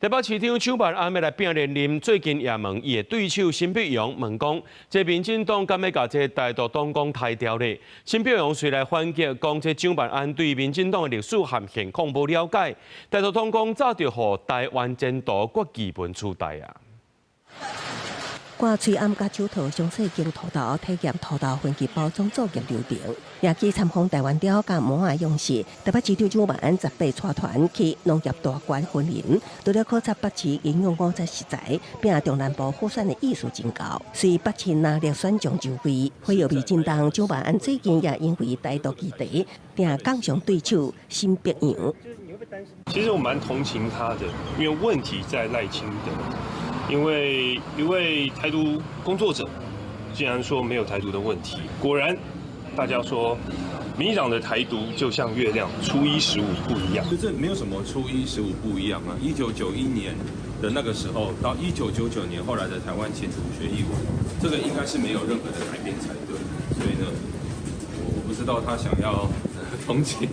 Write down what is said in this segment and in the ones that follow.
台北市長蔣萬安欲來拼連任，最近也問伊的對手沈伯洋問講，這民進黨敢欲共這台獨黨綱刣掉咧？沈伯洋隨來反擊，講這蔣萬安對民進黨的歷史和現況無了解，台獨黨綱早就予台灣前途決議文取代啊！掛喙罨佮手套，詳細經塗豆體驗塗豆分級包裝作業流程，也去參訪台灣鯛佮貘仔養殖。台北市長蔣萬安18帶團去農業大觀雲林，除了考察北市營養午餐食材，拼中南部輔選的意思真高，隨北市拿力選將就位。火藥味真重，蔣萬安最近也因為台獨議題，定槓上對手沈伯洋。其實我蠻同情他的，因為問題在賴清德。因為一位台獨工作者竟然說沒有台獨的問題，果然大家說民進黨的台獨就像月亮，初一十五不一樣。這沒有什麼初一十五不一樣啊！1991年的那個時候到1999年後來的台灣前途決議文，這個應該是沒有任何的改變才對。所以呢，我不知道他想要同情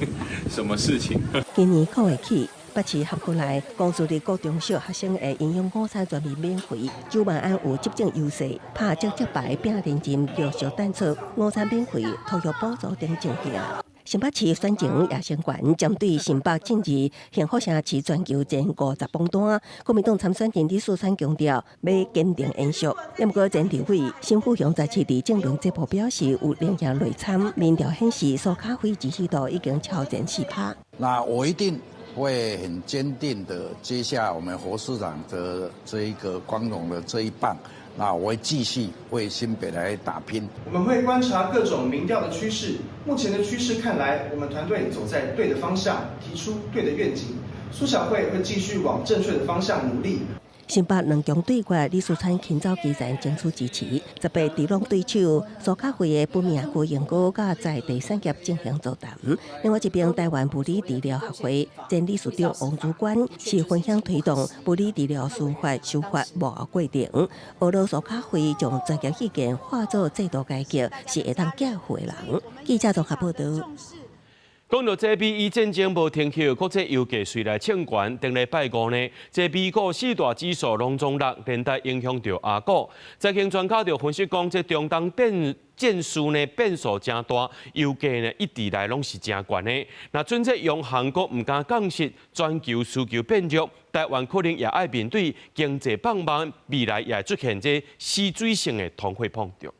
什麼事情。今年九月起，北市轄區內公私立國中小學生的營養午餐全面免費，蔣萬安有執政優勢，拍積極牌拼連任，陸續淡出午餐免費、托育補助等政見。新北市選情也升懸，針對新北政治幸福城市全球前50榜單，國民黨參選人李四川強調欲堅定延續。毋過前立委沈富雄在次佇政論節目表示，有連夜內參，民調顯示蘇卡輝支持度已經超前4%。那我一定會很堅定的接下我們侯市長的這一個光榮的這一棒，那我會繼續為新北來打拼。我們會觀察各種民調的趨勢，目前的趨勢看來，我們團隊走在對的方向，提出對的願景。蘇巧慧會繼續往正確的方向努力。新北兩強對決，李四川親走基層爭取支持。18佇攏對手蘇卡輝的本命區榮哥佮在地產業進行座談。另外一邊，台灣物理治療學會前理事長王如觀是分享推動物理治療師法修法幕後過程。俄羅蘇卡輝將專業意見化作制度改革，是會當寄付的人。記者綜合報道。講到這美伊戰爭無停歇，國際油價隨來衝懸。頂禮拜五呢，這美股四大指數攏總落，連帶影響著亞股。財經專家就分析講，這中東變戰事呢變數誠大，油價呢一直來攏是誠懸的。若準這央行閣毋敢降息，全球需求變弱，台灣可能也愛面對經濟放慢，未來也會出現這死水性的通貨膨脹。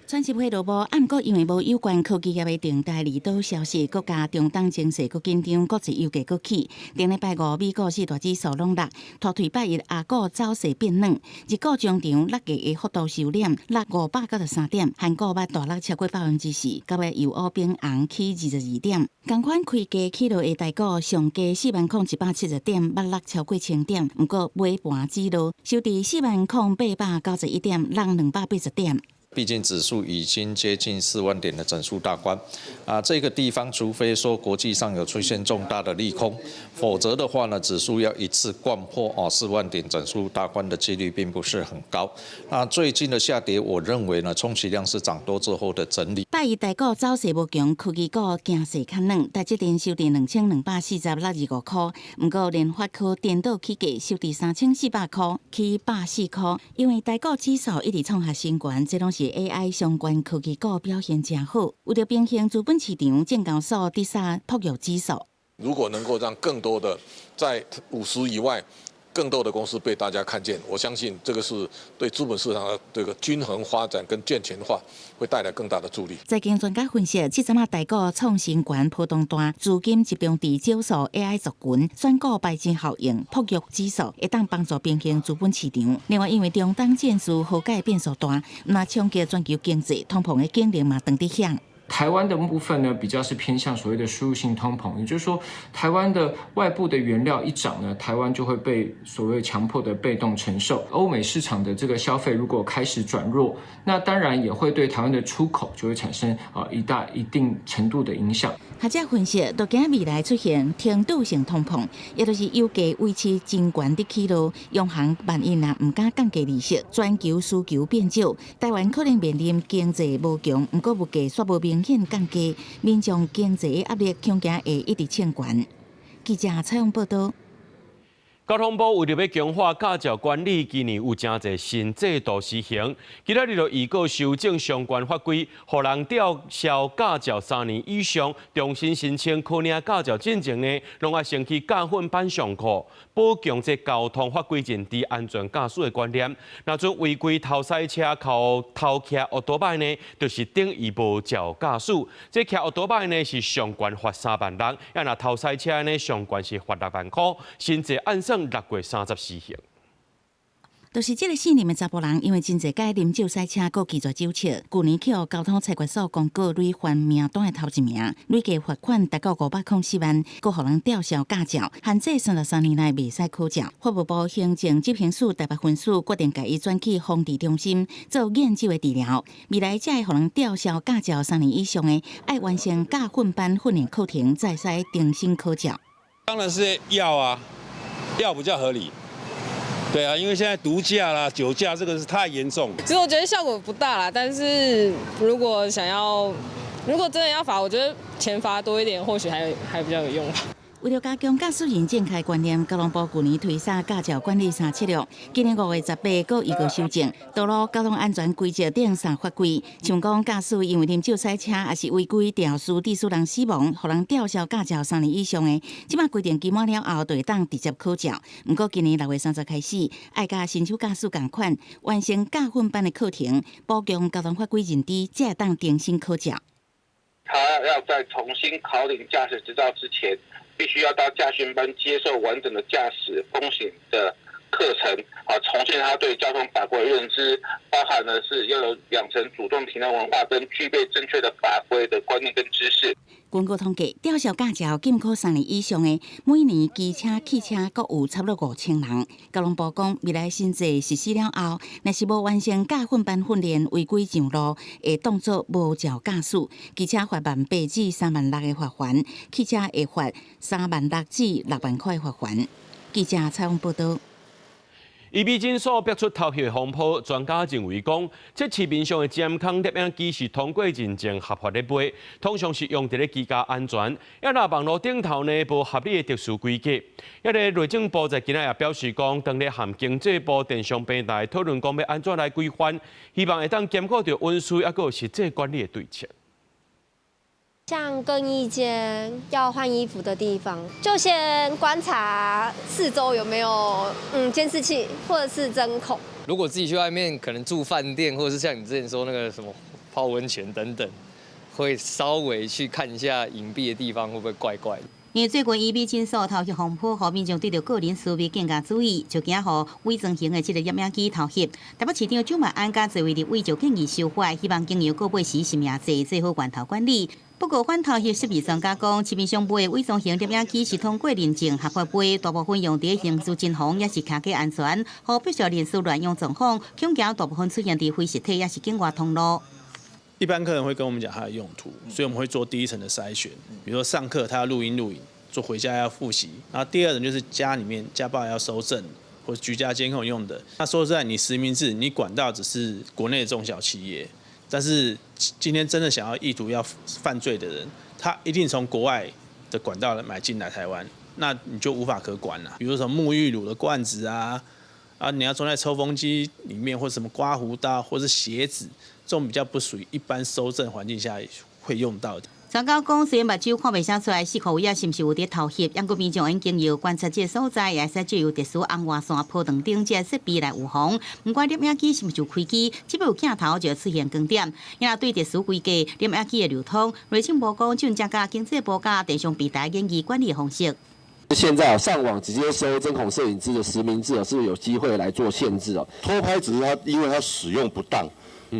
喘息會落幕，毋過因為無有關科技業的訂單利多消息，閣加中東情勢閣緊張，國際油價閣起。頂禮拜五，美股四大指數攏落，拖退拜一亞股走勢變軟，日股終場落價的幅度收斂，落593點，韓股捌大落超過4%，九月由烏變紅起22點。仝款開低起落的台股上低40,170點，捌落超過1000點，毋過尾盤止落，收佇40,891點，落280點。畢竟指數已經接近4萬點的整數大關，啊，這個地方除非說國際上有出現重大的利空，否則的話呢，指數要一次摜破哦4萬點整數大關的幾率並不是很高。那最近的下跌，我認為呢，充其量是漲多之後的整理。拜一台股走勢無強，科技股行勢較軟，台積電收佇2246.25塊，毋過聯發科顛倒起價收佇3400塊，起104塊。因為台股指數一直創下新高，這攏是 AI 相關科技股表現誠好，為著平衡資本市場，證交所滴殺曝育指數。如果能夠讓更多的在50以外，更多的公司被大家看見，我相信這個是對資本市場的這個均衡發展跟健全化會帶來更大的助力。財經專家分析，這陣仔台股創新高波動大，資金集中佇少數 AI 族群，選股排擠效應，曝育指數會當幫助平衡資本市場。另外，因為中東戰事和解變數大，若衝擊全球經濟，通膨的警鈴嘛當佇響。台灣的部分呢，比較是偏向所謂的輸入性通膨，也就是說，台灣的外部的原料一漲呢，台灣就會被所謂強迫的被動承受。歐美市場的這個消費如果開始轉弱，那當然也會對台灣的出口就會產生啊一定程度的影響。學者分析，都驚未來出現停滯性通膨，也就是油價維持真懸佇起落，央行萬一若毋敢降低利息，全球需求變少，台灣可能面臨經濟無強，毋過物價煞無明顯降低，民眾經濟壓力恐驚會一直衝懸。記者採訪報道。交通部為著欲強化駕照管理，今年有誠濟新制度施行。今仔日就預告修正相關法規，予人吊銷駕照3年以上，重新申請考領駕照進前呢，攏愛先去駕訓班上課，補強這交通法規認知、安全駕駛的觀念。若準違規偷駛車、靠偷騎歐多擺呢，就是等於無照駕駛。這騎歐多擺呢是上懸罰3萬6，啊若偷駛車呢上懸是罰6萬箍，新制按算6月30施行。就是這个姓林的查埔人，因為真濟擺啉酒駛車，閣拒絕酒測，舊年去予交通裁決所公告累犯名單的頭一名，累計罰款達到504萬，閣予人吊銷駕照，限制33年內袂使考照。法務部行政執行署台北分署決定共伊轉去防治中心做癮酒的治療。未來這會予人吊銷駕照3年以上的，愛完成駕訓班訓練課程，才會使重新考照。當然是要啊，要比較合理。對啊，因為現在毒駕啦、酒駕這個是太嚴重。其實我覺得效果不大啦，但是如果想要，如果真的要罰，我覺得錢罰多一點，或許還比較有用吧。為著加強駕駛人正確觀念，交通部舊年推捒駕照管理三策略，今年5月18閣預告修正道路交通安全規則等三法規。像講駕駛因為啉酒駛車，抑是違規肇事致使人死亡，予人吊銷駕照3年以上的，這擺規定期滿了後，就會當直接考照。毋過今年6月30開始，愛佮新手駕駛仝款，完成駕訓班的課程，補強交通法規認知，才會當重新考照。他要在重新考領駕駛執照之前，必須要到駕訓班接受完整的駕駛風險的課程，啊，重建他對交通法規的認知，包含的是要有養成主動停讓文化跟具備正確的法規的觀念跟知識。根據統計，吊銷駕照禁考3年以上的，每年機車、汽車閣有差不多5000人。交通部講，未來新制實施了後，若是無完成駕訓班訓練，違規上路，會當作無照駕駛。機車罰18,000至3萬6的罰鍰，汽車會罰3萬6至6萬塊罰鍰。記者採訪報道。醫美診所爆出偷翕的風波，專家認為講，這市面上的針孔攝影機是通過認證合法咧賣，通常是用佇咧居家安全。啊，若網路頂頭呢無合理的特殊規格。彼个內政部在今仔也表示講，當咧和經濟部電商平台討論講欲按怎來規範，希望會當兼顧著隱私，抑閣有實際管理的對策。像更衣間要換衣服的地方，就先觀察四周有沒有監視器或者是針孔。如果自己去外面，可能住飯店，或者是像你之前說那個什麼泡溫泉等等，會稍微去看一下隱蔽的地方會不會怪怪的。因為最近醫美診所偷翕風波，予民眾對著個人私密更加注意，就驚予偽裝型的這个攝影機偷翕。台北市長蔣萬安佮這位立委就建議修法，希望經由過背時實名制做好源頭管理。不過反偷翕設備專家講，市面上賣的偽裝型攝影機是通過認證合法賣，大部分用佇刑事偵防，抑是騎警安全，予不肖人士亂用狀況，恐驚大部分出現佇非實體，抑是境外通路。一般客人會跟我們講他的用途，所以我們會做第一層的篩選，比如說上課他要錄音錄影，做回家要複習，然後第二層就是家裡面家暴要搜證或居家監控用的。那說實在，你實名制，你管到只是國內的中小企業，但是今天真的想要意圖要犯罪的人，他一定從國外的管道買進來台灣，那你就無法可管了。比如說什麼沐浴乳的罐子啊，啊你要裝在抽風機裡面，或者什麼刮鬍刀，或是鞋子。這種比較不屬於一般搜證環境下會用到的。專家講，雖然目睭看袂啥出來，四箍位仔是毋是有佇偷翕，毋過民眾應經由觀察這个所在，也會使藉由特殊紅外線波長等這个設備來預防。毋管攝影機是毋是有開機，只要有鏡頭就會出現光點。因為對特殊規格攝影機的流通，內政部講，正佮經濟部佮電商平台研議管理方式。現在上網直接搜針孔攝影機的實名制是不是有機會來做限制哦？偷拍只是它因為它使用不當。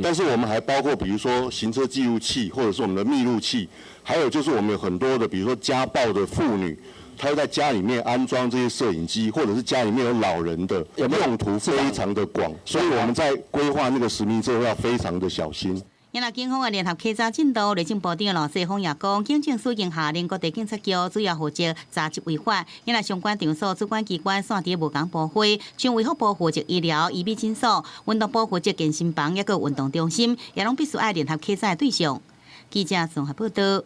但是我們還包括，比如說行車記錄器，或者是我們的密錄器，還有就是我們有很多的，比如說家暴的婦女，她會在家裡面安裝這些攝影機，或者是家裡面有老人的，用途非常的廣，所以我們在規劃那個實名制要非常的小心。因為警方的聯合稽查進度，內政部長羅致豐也講，警政署已下令各地警察局主要負責查緝違法，因為相關場所主管機關煞佇無仝部會，像衛福部負責醫療、醫美診所，運動部負責健身房，抑閣運動中心，也攏必須愛聯合稽查的對象。記者綜合報道。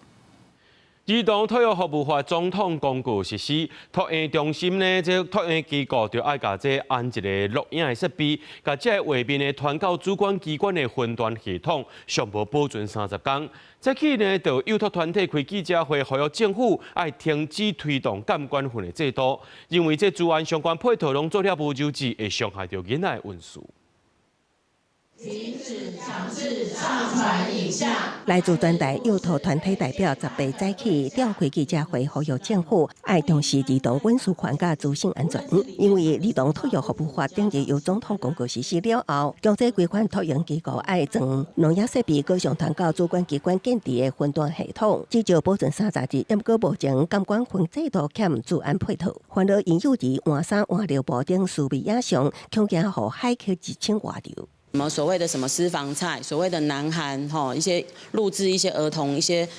兒童托育服務法總統公告實施，托嬰中心呢，這托嬰機構就愛共這安一個錄影的設備，共這個畫面呢傳到主管機關的雲端系統，上無保存30工。這起呢，就幼托團體開記者會，呼籲政府愛停止推動監管份的制度，認為這資安相關配套攏做了無周至，會傷害著囡仔的隱私。停止強制上傳影像。來自全台幼托團體代表18早起召開記者會，呼籲政府愛重視兒童隱私權佮資訊安全。因為兒童托育服務法頂日由總統公告實施了後，強制規範托嬰機構愛裝錄影設備，閣上傳到主管機關建置的雲端系統，至少保存30日。毋過目前監管份制度欠資安配套，煩惱嬰幼兒換衫換尿布等私密影像，恐驚予駭客入侵外流。什麼所謂的什麼私房菜，所謂的南韓吼一些錄製一些兒童一些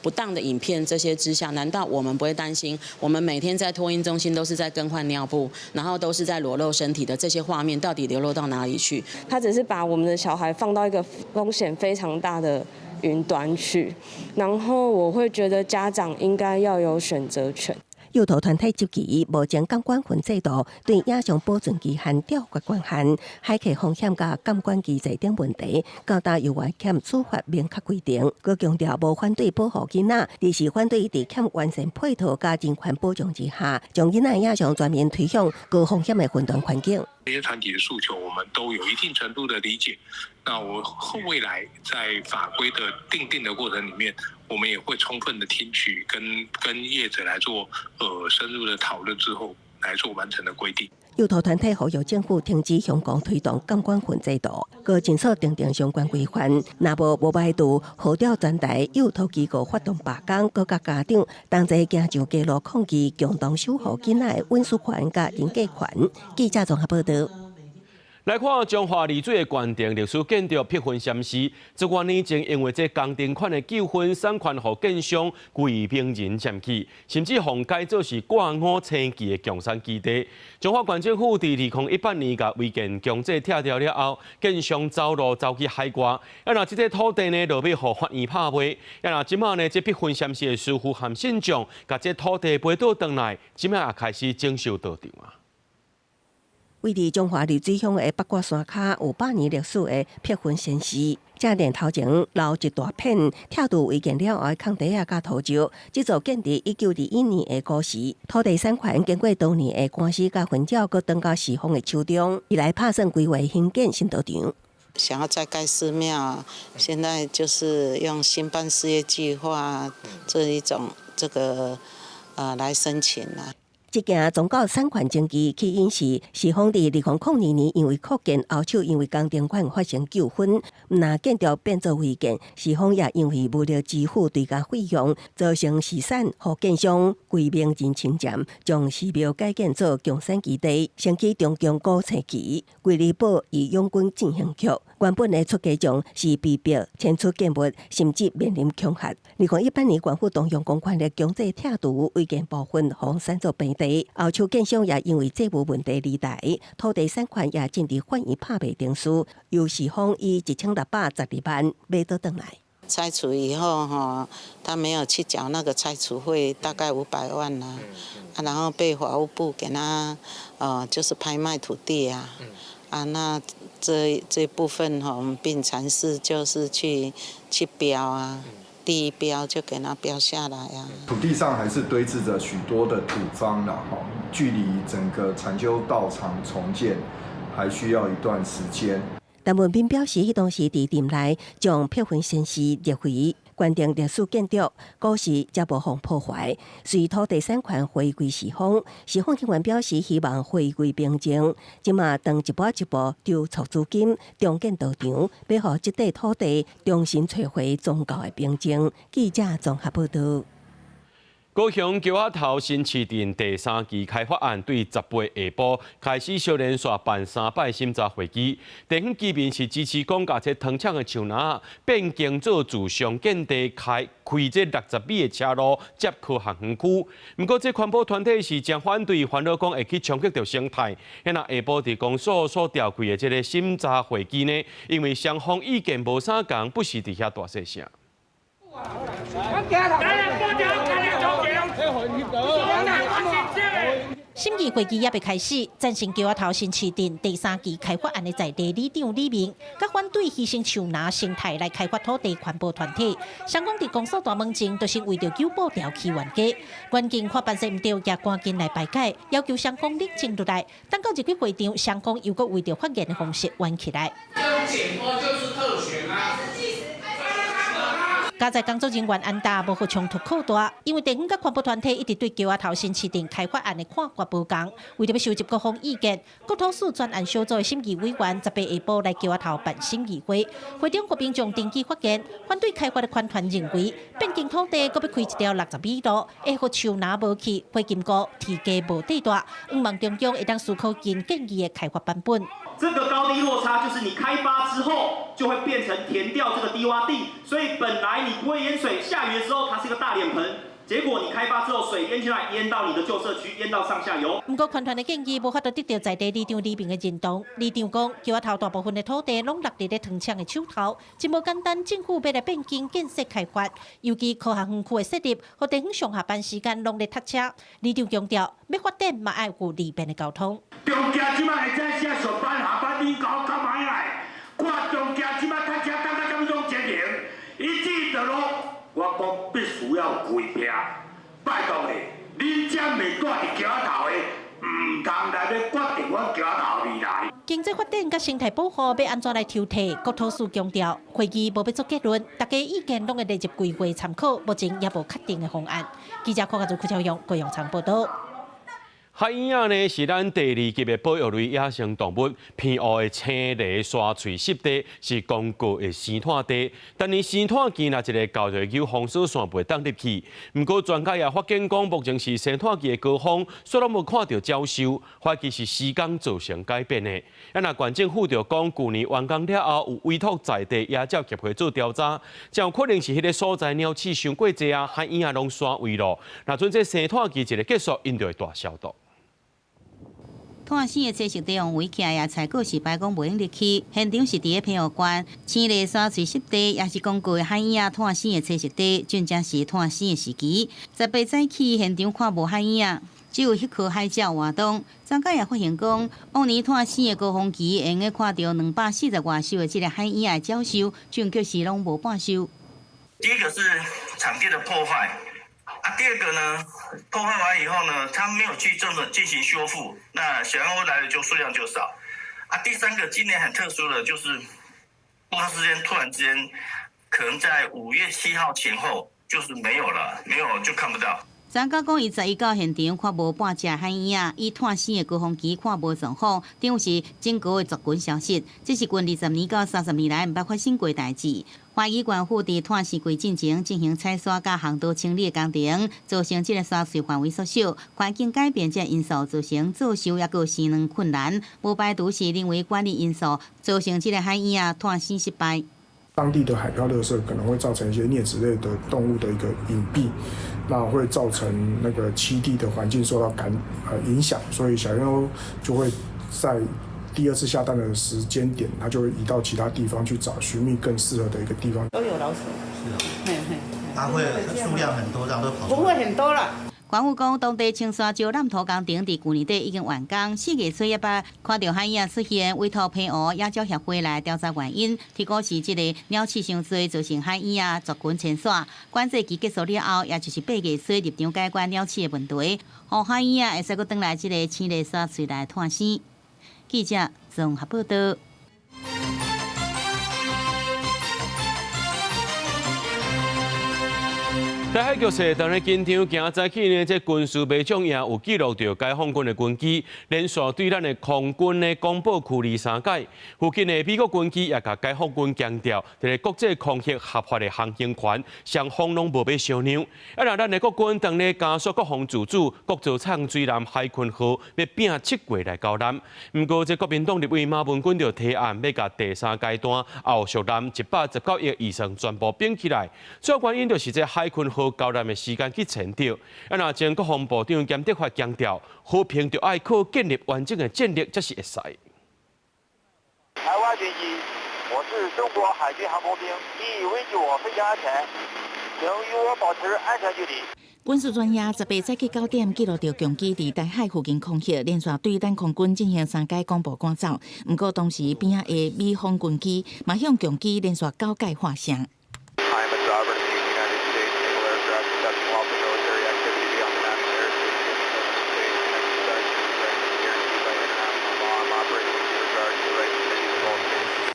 不當的影片，這些之下，難道我們不會擔心？我們每天在托嬰中心都是在更換尿布，然後都是在裸露身體的這些畫面，到底流落到哪裡去？他只是把我們的小孩放到一個風險非常大的雲端去，然後我會覺得家長應該要有選擇權。幼托團體質疑，目前監管份制度對影像保存期限、調閱權限、駭客風險佮監管機制等問題，較大猶原欠處罰明確規定。閣強調無反對保護囡仔，而是反對佇欠完善配套佮人權保障之下，將囡仔影像全面推向高風險的雲端環境。這些團體的訴求，我們都有一定程度的理解。那我未來在法規的訂定的過程裡面，我們也會充分的聽取跟業者來做深入的討論之後，來做完成的規定。幼托團體呼籲政府停止香港推動監管份制度，閣盡速訂定相關規範。若無無排除號召全台幼托機構發動罷工，閣佮家長同齊行上街路抗議，共同守護囡仔的隱私權佮人格權。記者綜合報導。來看彰化麗水的縣定歷史建築碧雲禪寺，這幾年前因為這工程款的糾紛，產權予建商歸名人佔去，甚至予改做是掛五星旗的共產基地。彰化縣政府佇2018年共違建強制拆掉了後，建商走路走去海外，啊若這塊土地呢，落尾予法院拍賣，啊若這馬呢，這碧雲禪寺的師父和信眾，共這土地買倒轉來，這馬也開始整修道場啊。位佇彰化麗水鄉的八卦山跤有百年歷史的碧雲禪寺，正殿頭前留一大片拆除違建了後的空地仔佮土石。這座建佇1921年的古寺，土地產權經過多年的官司佮紛爭，閣轉到寺方的手中，未來拍算規劃興建新道場。想要再蓋寺廟，現在就是用興辦事業計劃這一種這個來申請啦。這件宗教產權爭議起因是寺方佇2002年因為擴建後手因為工程款發生糾紛，毋但建築變做違建，寺方也因為無力支付追加費用，造成寺產予建商歸名人侵佔，將寺廟改建做共產基地，掀起中共五星旗，歸離堡義勇軍進行曲。原本的出家眾是被迫遷出建物，甚至面臨恐嚇。2018年，縣府動用公權力強制拆除違建部分，予刪做平地。後手建商也因為債務問題離台，土地產權也進入法院拍賣程序，由寺方以1612萬買倒轉來。拆除以後，哈，他沒有去繳那個拆除費，大概500萬啦，啊，然後被法務部給他，就是拍賣土地啊，啊，那這部分哈，我們秉禪寺就是去標啊。第一標就給他標下來啊。土地上還是堆置着許多的土方啦，哈，距離整個禪修道場重建還需要一段時間。陳文彬表示，彼當時佇殿內將碧雲禪寺列為縣定歷史建築，古寺才無予破壞。隨土地產權回歸寺方，寺方人員表示希望回歸平靜。這馬當一步一步籌措資金，重建道場，欲予這塊土地重新找回宗教的平靜。記者綜合報導。高雄橋仔頭新市鎮第三期開發案對18下晡開始小連續辦三擺審查會議，地方居民是支持講共這糖廠的樹林變更做自上建地開開這60米的車路接科學園區。毋過這環保團體是誠反對，煩惱講會去衝擊著生態。彼若下晡佇公所所召開的這个審查會議呢，因為雙方意見無相仝，不時佇遐大細聲。審議會議猶未開始，贊成橋仔頭新市鎮第三期開發案的在地里長李明，佮反對犧牲樹林生態來開發土地環保團體，雙方佇公所大門前就是為著久保條起冤家，環境看辦勢毋對，也趕緊來排解，要求雙方冷靜落來。等到入去會場，雙方又閣為著發言的方式冤起來。加在工作人員安達無予衝突擴大，因為地方佮環保團體一直對橋仔頭新市鎮開發案的看法無仝，為著欲收集各方意見，國土署專案小組的審議委員18下晡來橋仔頭辦審議會，會中郭民眾登記發言，反對開發的環團認為變更土地閣欲開一條60米路，會予樹林無去，火金菇天價無地大，向望中央會當思考𪜶建議的開發版本。這個高低落差就是你開發之後就會變成填掉這個低窪地，所以本來你不會淹水，下雨的時候它是一個大臉盆，結果你開發之後水淹進來，淹到你的舊社區，淹到上下游。毋過，環團的建議無法度得到在地里長李明的認同。里長講，橋仔頭大部分的土地攏落佇咧糖廠的手頭，真無簡單。政府欲來變更建設開發，尤其科學園區的設立，予地方上下班時間攏咧塞車。里長強調，欲發展嘛愛有利便的交通。中間這擺會使寫上班下班，你搞較歹來？看中間這擺塞車，等到這麼種情形，以至道路，我講必須要開闢。拜託你，恁遮袂住佇橋仔頭的，毋通來欲決定阮橋仔頭未來。經濟發展佮生態保護欲按怎來抽提？國土署強調，會議無欲做結論，大家意見攏會列入規劃參考，目前猶無確定的方案。記者柯家祖、柯超勇、高陽昌報導。海蠅仔呢是咱第二級的保育類野生動物，澎湖的青麗沙喙濕地是公告的生態地，但是生態期若一个到就有封鎖線袂當入去。毋過專家也發現講，目前是生態期的高峰，煞攏無看著鳥獸，懷疑是時間造成改變的。啊，若縣政府就講，舊年完工了後，有委託在地野鳥協會做調查，真有可能是彼个所在鳥鼠傷過濟啊，海蠅仔攏徙位咯。若準這生態期一个結束，𪜶就會大消毒。拖死的棲息地予圍起來，也採購是排講袂用入去。現場是佇咧澎湖縣青麗沙喙濕地，也是公告的海蠅仔拖死的棲息地，真正是拖死的時期。18早起現場看無海蠅仔，只有彼顆海鳥活動。專家也發現講，往年拖死的高峰期，會用得看著240外獸的這个海蠅仔的鳥獸，準確是攏無半獸。第一個是場地的破壞。啊，第二個呢，破壞完以後呢，它沒有去進行修復，那小燕鷗來的就數量就少。啊，第三個今年很特殊的，就是不知道時間突然之間，可能在5月7號前後，就是沒有了，沒有就看不到。專家講，伊11到現場看無半隻海蠅仔，以拖死的高峰期看無狀況，等於是整個的族群消失。這是近20年到30年來毋捌發生過代誌。懷疑縣府佇拖死季進前進行採沙佮航道清理的工程，造成這个沙穗範圍縮小，環境改變這因素造成造獸抑閣生卵困難，無排除是人為管理因素造成這个海蠅仔拖死失敗。當地的海漂垃圾可能會造成一些齧齒類的動物的一個隱蔽，那會造成那個棲地的環境受到影響，所以小燕鷗就會在第二次下蛋的時間點，它就會移到其他地方去找尋覓更適合的一個地方。都有老鼠。是啊。嘿嘿。它會數量很多，這樣都跑出來。不會很多啦。縣府講，當地清沙石濫土工程佇舊年底已經完工，4月初猶捌看著海蠅仔出現，委託澎湖野鳥協會來調查原因，提講是這个鳥鼠傷濟，造成海蠅仔族群遷徙。管制期結束了後，也就是8月初入場解決鳥鼠的問題，予海蠅仔會使閣轉來這个青麗沙喙來拖生。記者綜合報導。台海局勢當咧緊張，今早起呢，這軍事飛將也有記錄著解放軍的軍機連續對咱的空軍的廣播區23擺。附近的美國軍機也共解放軍強調，佇咧國際空域合法的航行權，雙方攏無欲相讓。啊，若咱的國軍當咧加速國防自主，國造長水艦海鯤號欲摒7月來交艦。毋過，這國民黨立委馬文君就提案，欲共第三階段後續艦119億預算全部併起來。主要原因就是這海鯤號交艦的時間去前著。啊，若前國防部長兼德發強調，和平就愛靠建立完整的戰力才是會使。台灣軍機，我是中國海軍航空兵，你已危及我飛行安全，請與我保持安全距離。軍事專家18早起9點記錄著共機佇台海附近空域，連續對咱空軍進行三階廣播趕走。毋過當時邊仔的美方軍機嘛向共機連續九擺發聲。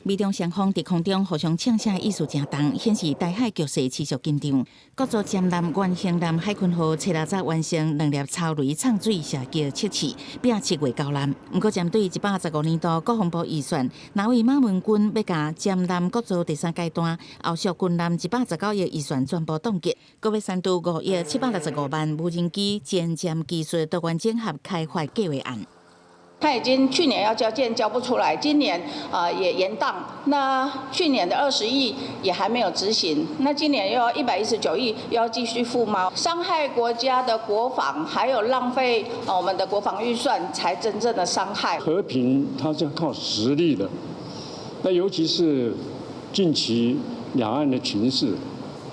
美中雙方佇空中互相嗆聲，意思誠重，顯示台海局勢持續緊張。國造潛艦原型艦海鯤號，初六早完成兩粒超雷沖水射擊測試，拚7月交艦。毋過針對115年度國防部預算，若為馬文君欲共潛艦國造第三階段後續軍艦119億預算全部凍結，閣欲刪除5億765萬無人機前瞻技術多元整合開發計劃案。他已經去年要交件交不出來，今年啊也延宕。那去年的20億也還沒有執行，那今年又要119億，又要繼續付嗎？傷害國家的國防，還有浪費我們的國防預算，才真正的傷害。和平它是要靠實力的，那尤其是近期兩岸的情勢，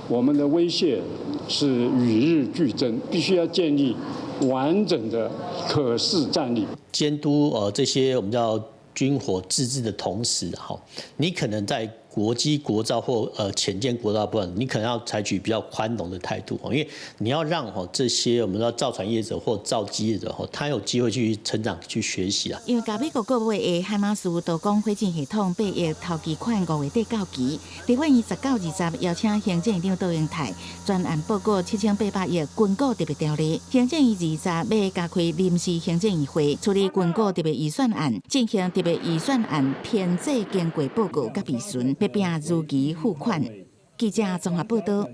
我們的威脅是與日俱增，必須要建立完整的可視戰力。監督這些我們叫軍火自製的同時，哈，你可能在國機國造或潛艦國造部分，你可能要採取比較寬容的態度，因為你要讓這些我們叫造船業者或造機業者，他有機會去成長、去學習啊。因為共美國購買的海馬斯導光火箭系統8億頭期款5月底到期，立法院19、20邀請行政院長卓榮泰專案報告7800億軍購特別條例，行政院20欲加開臨時行政院會處理軍購特別預算案，進行特別預算案編製經過報告佮備詢。並如期付款。記者綜合報導。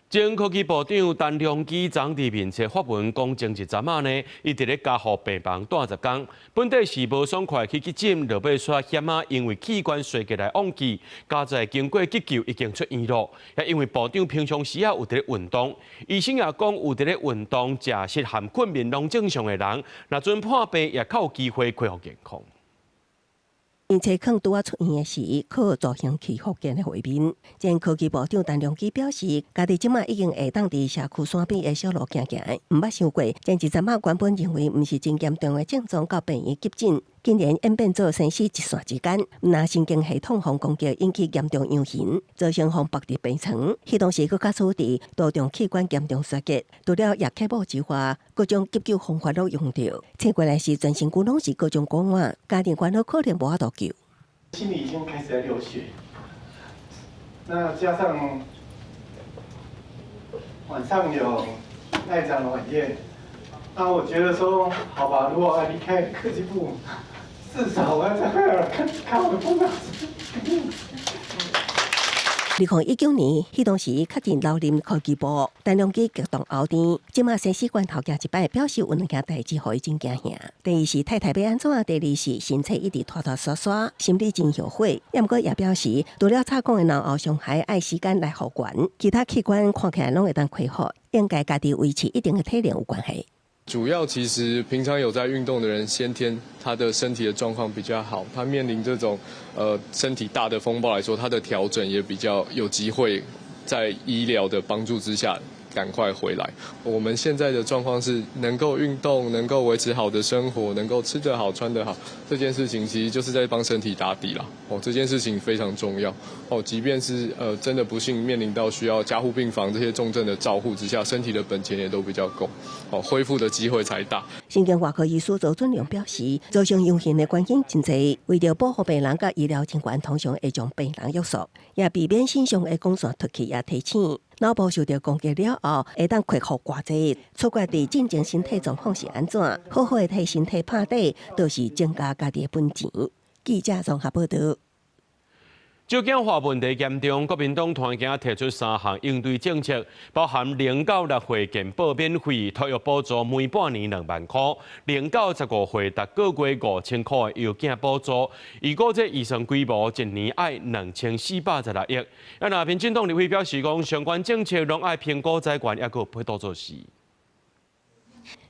前科技部長陳良基昨佇面冊發文講，前一陣仔呢，伊佇咧加護病房蹛10工，本底是無爽快去急診，落尾煞險仔因為器官衰竭來往去，佳哉經過急救已經出院咯。也因為部長平常時仔有佇咧運動，醫生也講有佇咧運動、食食含睏眠攏正常的人，若陣破病也較有機會恢復健康。因冊囥拄仔出院的時，靠助行器復健的畫面。前科技部長陳良基表示，家己這馬已經會當佇社區山邊的小路行行，毋捌想過。前一陣仔原本認為毋是真嚴重的症狀，到病院急診，竟然演變做生死一線之間。毋但神經系統予攻擊引起嚴重傷痕，造成予縛佇病床。彼當時閣假使佇多重器官嚴重衰竭，除了葉克膜之外，各種急救方法攏用著。醒過來時，全身軀攏是各種感染，家庭煩惱可能無法度救。心裡已經開始在流血，那加上晚上有那一場晚宴，那我覺得說，好吧，如果要離開科技部，至少我要在看看我的部長。2019年，彼當時確認留任科技部，陳良基激動敖甜。這馬生死關頭行一擺，表示有兩件代誌予伊真驚嚇。第一是太太欲按怎，第二是身體一直拖拖沙沙，心裡真後悔。也毋過也表示，除了插管的腦後傷害，愛時間來復原，其他器官看起來攏會當恢復，應該家己維持一定的體能有關係。主要其實平常有在運動的人，先天他的身體的狀況比較好，他面臨這種身體大的風暴來說，他的調整也比較有機會，在醫療的幫助之下趕快回來。我們現在的狀況是能夠運動，能夠維持好的生活，能夠吃得好、穿得好，這件事情其實就是在幫身體打底啦。哦，這件事情非常重要。哦，即便是真的不幸面臨到需要加護病房這些重症的照護之下，身體的本錢也都比較夠，哦，恢復的機會才大。神經外科醫師周俊良表示，造成傷痕的原因真濟，為著保護病人佮醫療人員，通常會將病人約束，也避免身上的光線脫去，也提醒腦部受著攻擊了後，會當恢復偌濟，取決佇進前身體狀況是按怎，好好的替身體拍底，就是增加家己的本錢。記者綜合報導。少子化問題嚴重，國民黨團今提出三項應對政策，包含0到6歲健保免費、托育補助每半年2萬箍，0到15歲逐個月5000箍的幼囝補助。預估這預算規模一年愛2416億。啊，若民進黨立委表示講，相關政策攏愛評估災源，猶閣有配套措施。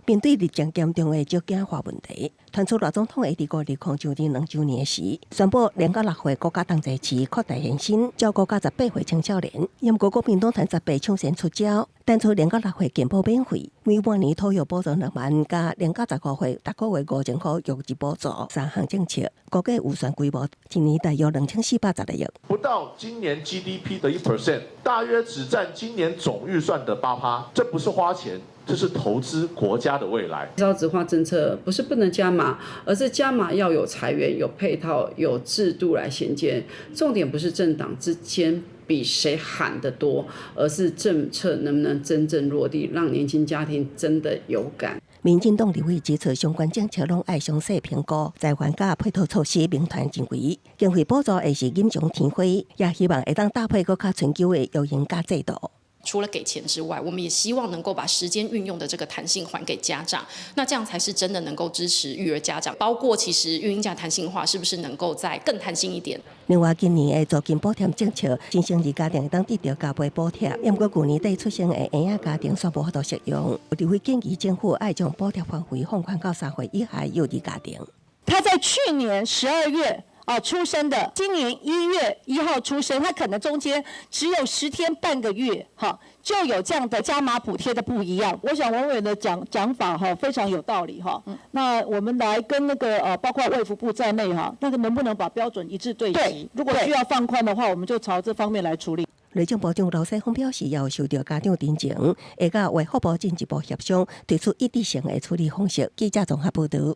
面對日漸嚴重的少子化問題，傳出賴總統會佇20就任2週年時，宣布0到6歲國家同齊市擴大延伸，照顧到18歲青少年。毋過國民黨團十八搶先出招，提出0到6歲健保免費，每半年托育補助2萬，佮0到15歲逐個月5000箍育兒補助三項政策，估計預算規模一年大約2410個億。不到今年 GDP 的1%，大約只佔今年總預算的8趴，這不是花錢。這是投資國家的未來。少子化政策不是不能加碼，而是加碼要有財源、有配套、有制度來銜接。重點不是政黨之間比誰喊得多，而是政策能不能真正落地，讓年輕家庭真的有感。民進黨立委指出，相關政策攏愛詳細評估，財源佮配套措施民團認為，經費補助會是錦上添花，也希望會當搭配閣較春秋的育嬰假制度。除了給錢之外，我們也希望能夠把時間運用的這個彈性還給家長，那這樣才是真的能夠支持育兒家長。包括其實育嬰假彈性化，是不是能夠再更彈性一點？另外，今年的租金補貼政策，新生兒家庭會當得著加倍補貼，毋過舊年底出生的嬰仔家庭煞無法度適用。立委建議政府愛將補貼範圍放寬到3歲以下幼兒家庭。他在去年12月啊出生的，今年1月1號出生，他可能中間只有10天半個月，哈，就有這樣的加碼補貼的不一樣。我想王委的講法哈非常有道理哈。那我們來跟那個包括衛福部在內哈，那個能不能把標準一致對齊？如果需要放寬的話，我們就朝這方面來處理。內政部長盧世峰表示，也有受著家長陳情，會佮衛福部進一步協商，提出一致性的處理方式。記者綜合報導。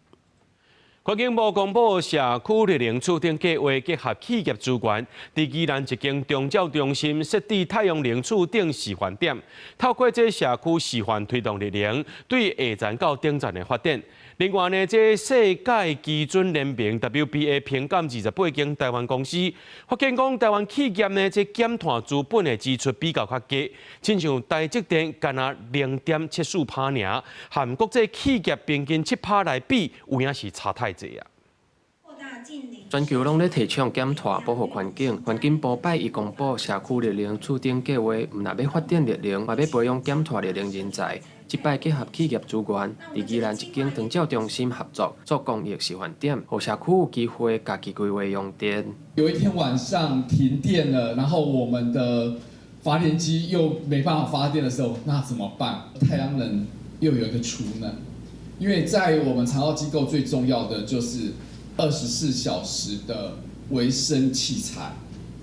環境部公布社區綠能儲頂計畫，結合企業資源，佇宜蘭一間長照中心設置太陽能儲頂示範點，透過這社區示範推動綠能對下層到頂層的發展。另外呢，這世界基準聯盟 WBA 評鑑28間台灣公司，發現講台灣企業呢，這減碳資本的支出比較較低，親像台積電干焦0.74趴爾，和國際企業平均7趴來比，有影是差太濟啊！全球攏咧提倡減碳、保護環境。環境部拜一公布社區綠能儲頂計畫，毋但欲發展綠能，嘛欲培養減碳綠能人才。這擺結合企業資源，佇宜蘭一間長照中心合作做公益示範點，予社區有機會家己規劃用電。有一天晚上停電了，然後我們的發電機又沒辦法發電的時候，那怎麼辦？太陽能又有一個儲能，因為在我們長照機構最重要的就是24小時的維生器材，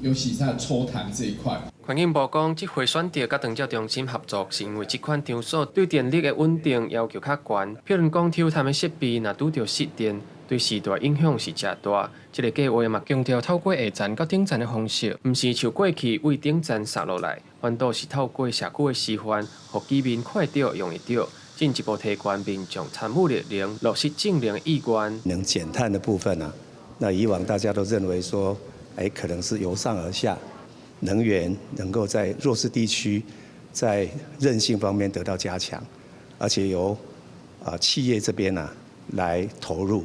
尤其在抽痰這一塊。環境部講，這回選擇佮長照中心合作，是因為這款場所對電力的穩定要求較懸。譬如講，抽痰的設備若拄著失電，對時代影響是誠大。這个計畫嘛，強調透過下層到頂層的方式，毋是像過去對頂層撒落來，反倒是透過社區的示範，予居民看得著、用得著，進一步提懸民眾參與綠能、落實淨零的意願。能減碳的部分啊，那以往大家都認為說，可能是由上而下，能源能夠在弱勢地區在韌性方面得到加強，而且由企業這邊呢來投入。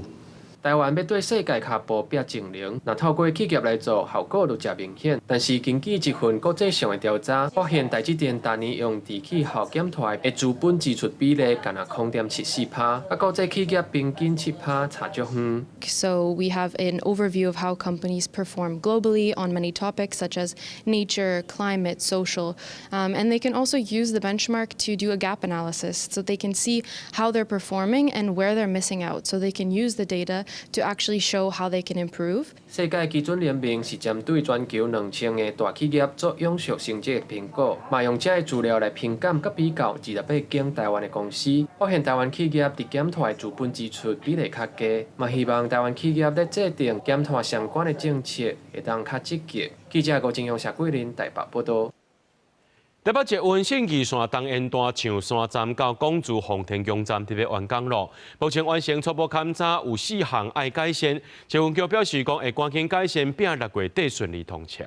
台灣欲對世界跤步拼淨零，若透過企業來做，效果就誠明顯。但是根據一份國際上的調查，發現台積電逐年用佇氣候減碳的資本支出比例，干焦0.74趴，佮國際企業平均7趴差足遠。 So we have an overview of how companies perform globally on many topics such as nature, climate, social, and they can also use the benchmark to do a gap analysis, so they can see how they're performing and where they're missing out. So they can use the data to actually show how they can improve. 世界基準聯盟是針對全球2000個大企業做永續成績的評估，嘛用這个資料來評鑑佮比較28間台灣的公司，發現台灣企業佇減碳的資本支出比例較低，嘛希望台灣企業咧制定減碳相關的政策，會當較積極。記者郭正陽、謝桂林台北報導。台北捷運信義線東延段象山站到港自奉天宮站特別完工咯，目前完成初步勘查有四項愛改善，捷運局表示講會趕緊改善，拼6月底順利通車。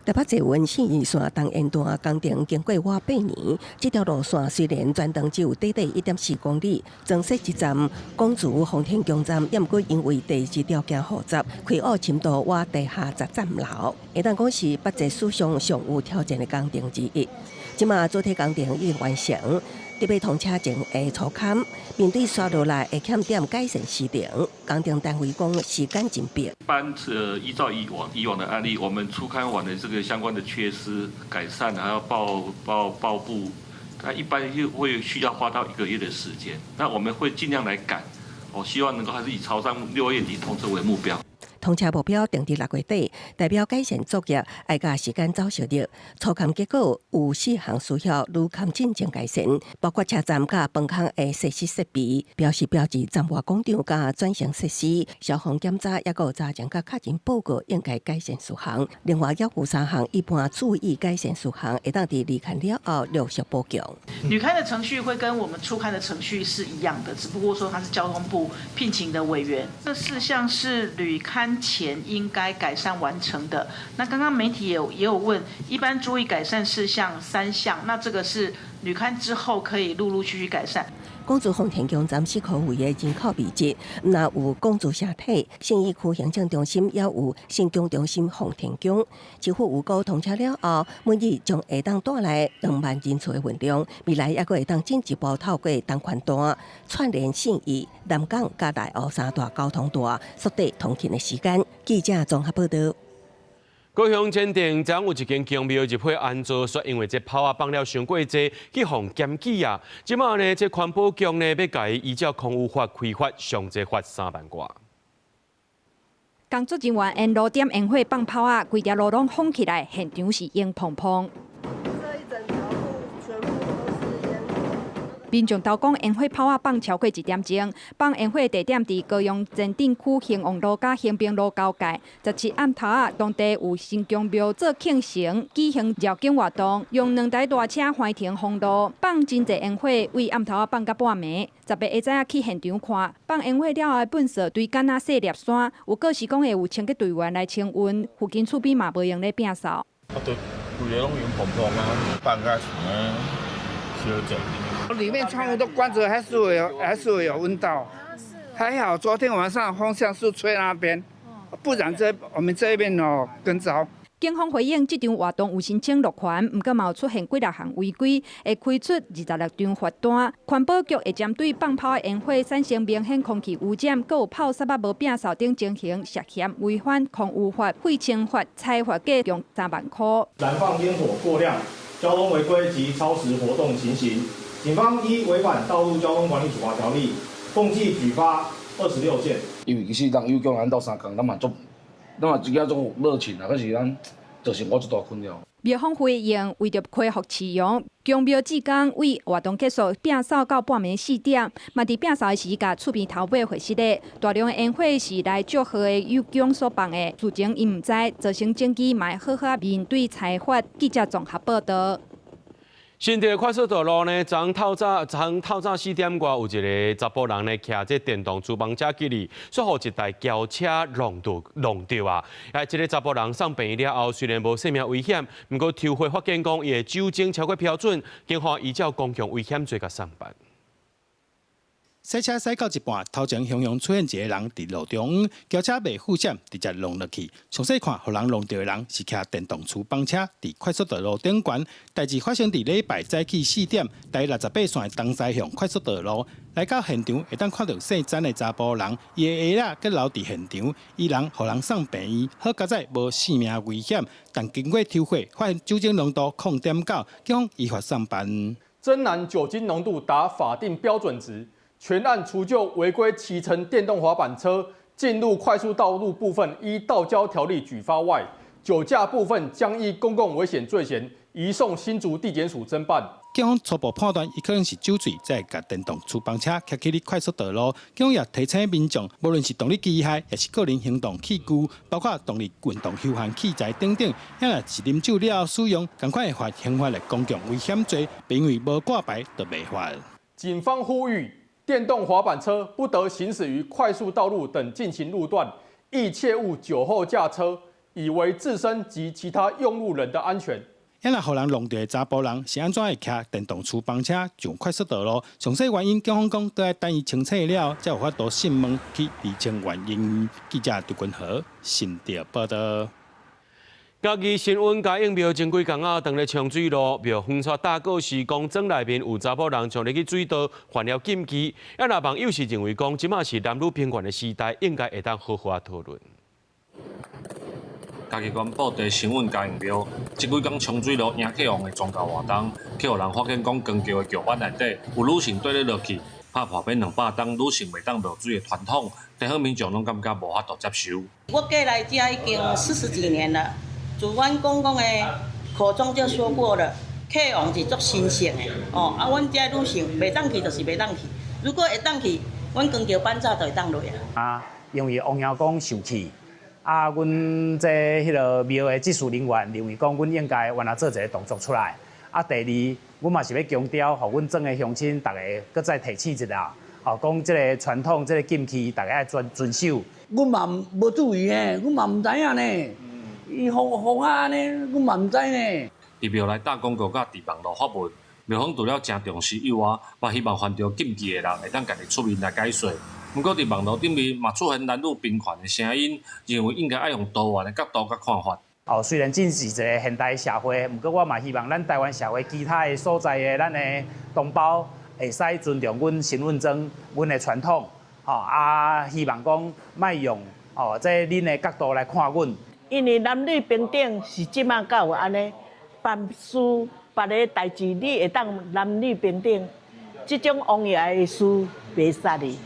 台北捷運信義線東延段工程經過倚8年，這條路線雖然全長只有短短1.4公里，增設一站港自奉天宮站，也毋過因為地質條件複雜，開挖深度倚地下10層樓，會當講是北捷史上上有挑戰的工程之一。這馬主體工程已經完成，特別通車前的粗勘，面對紲落來的欠點改善時程，工程單位講時間緊迫。一般依照以往的案例，我們初勘完的這個相關的缺失改善，還要報部，那一般就會需要花到一個月的時間。那我們會盡量來趕，我希望能夠還是以朝上6月底通車為目標。通車目標定佇6月底，代表改善作業愛佮時間走相著。初勘結果有四項需要履勘進前改善，包括車站佮飯空的設施設備、標識標誌、站外廣場佮轉乘設施、消防檢查，抑閣有查證佮確認報告應該改善事項。另外，猶有三項一般注意改善事項，會當佇履勘了後陸續補強。履勘的程序會跟我們初勘的程序是一樣的，只不過說它是交通部聘請的委員。這四項是履勘前應該改善完成的。那剛剛媒體也有問，一般注意改善事項三項，那這個是履勘之後可以陸陸續續改善。港珠奉天宮站四箍位的人口密集，毋但有港珠城體、信義區行政中心，也有信公中心奉天宮。市府預估通車了後，每日將會當帶來2萬人次的運量，未來猶閣會當進一步透過東環段串聯信義、南港佮內湖三大交通帶，縮短通勤的時間。記者綜合報道。高雄前鎮昨有一間宮廟入伙安裝，煞因為這炮仔放了傷過濟，去予檢舉啊！這馬呢，這環保局呢欲共伊依照空污法開罰，上濟罰3萬外。工作人員沿路點煙火放炮仔，規條路攏封起來，現場是煙蓬蓬。這一整條路全部都是煙火。民眾都講煙火炮仔放超過一點鐘，放煙火地點佇高雄前鎮區興旺路佮興平路交界。17暗頭仔，當地有神宮廟做慶生，舉行繞境活動，用兩台大車環停封路，放真濟煙火，為暗頭仔放到半暝。18下早去現場看，放煙火了後的糞埽堆敢若細粒山，有告示講會有清潔隊員來清運，附近厝邊嘛無閒咧摒掃。啊，都規个攏煙蓬蓬啊，放甲像咧燒濟。裡面窗戶都關着，還是會有聞到。還好昨天晚上風向是吹那邊，不然這我們這邊哦更糟。警方回應，這場活動有申請樂權，毋過嘛有出現幾六項違規，會開出26張罰單。環保局會針對放炮的煙火產生明顯空氣污染，閣有炮屑仔無摒掃等情形，涉嫌違反空污法、廢清法，裁罰計共3萬箍。燃放煙火過量、交通違規及超時活動情形，警方依違反道路交通管理處罰條例，共計舉發26件。因為其實人有叫咱鬥相共，咱嘛足，咱嘛真正足熱情啊，可是咱造成我足大困擾。廟方回應，為著恢復市容，宮廟志工為活動結束摒掃到半暝4點，嘛佇摒掃的時，共厝邊頭尾會失咧。大量的煙火是來祝賀的有宮所放的，事前𪜶毋知，造成證據，嘛會好好面對裁罰。記者綜合報道。新竹快速道路呢，昨透早昨透早4點外，有一个查埔人呢，騎這電動廚房車去哩，煞予一台轎車撞著撞著啊！啊，這个查埔人送病院了後，雖然無性命危險，毋過抽血發現講伊的酒精超過標準，警方依照公共危險罪共送辦。賽車駛到一半，頭前雄雄出現一个人佇路中，轎車袂負險，直接撞落去。詳細看，予人撞著的人是騎電動廚房車佇快速道路頂懸。代誌發生佇禮拜早起4點，台68線東西向快速道路。來到現場，會當看著姓詹的查埔人，伊的鞋仔閣留佇現場，伊人予人送病院，好佳哉無性命危險，但經過抽血發現酒精濃度0.9，警方依法送辦。偵男酒精濃度達法定標準值。全案除就違規騎乘電動滑板車進入快速道路部分依道交條例舉發外，酒駕部分將依公共危險罪嫌移送新竹地檢署偵辦。警方初步判斷，伊可能是酒醉，才會共電動廚房車騎去咧快速道路。警方也提醒民眾，無論是動力機械，抑是個人行動器具，包括動力運動休閒器材等等，遐若是啉酒了後使用，仝款會犯刑法的公共危險罪，袂因為無掛牌就袂罰。警方呼籲，電動滑板車不得行駛於快速道路等禁行路段，亦切勿酒後駕車，以維自身及其他用路人的安全。遐若予人撞著的查埔人是按怎會騎電動廚房車上快速道路？詳細原因，警方講都愛等伊清醒了，才有法度訊問去釐清原因。記者杜君和新竹報道。嘉義新塭嘉應廟前幾工仔，當咧沖水路，廟方煞大告示講，庄內面有查某人衝入去水道犯了禁忌。啊，若網友是認為講，這馬是男女平權的時代，應該會當好好仔討論。嘉義縣布袋新塭嘉應廟，這幾工沖水路迎客王的宗教活動，去予人發現講扛轎的轎板內底有女性綴咧落去，拍破欲200冬女性袂當落水的傳統，地方民眾攏感覺無法度接受。我過來遮已經40幾年了。自阮公公的口中就說過了，客王是足神聖的，哦，啊，阮遮女性袂當去就是袂當去，如果會當去，阮扛轎板早就會當落啊。啊，因為王爺公受氣，啊，阮這彼个廟的執事人員認為講，阮應該原來做一个動作出來。啊，第二，阮嘛是欲強調，予阮庄的鄉親逐个閣再提醒一下，哦，講這個傳統、這個禁忌，逐家愛遵遵守。阮嘛無注意呢，阮嘛毋知影呢。伊放放啊按呢，阮嘛毋知呢。佇廟內打廣告佮佇網路發文，廟方除了誠重視以外，嘛希望犯著禁忌的人會當家己出面來解說。毋過佇網路頂面嘛出現男女平權的聲音，認為應該愛用多元的角度佮看法。哦，雖然這是一个現代社會，毋過我嘛希望咱台灣社會其他的所在的咱的同胞會使尊重阮新塭莊阮的傳統，吼啊，希望講莫用哦，這恁的角度來看阮。因為男女平等是這馬才有按呢，凡事別个代誌你會當男女平等，這種王爺的事袂使的。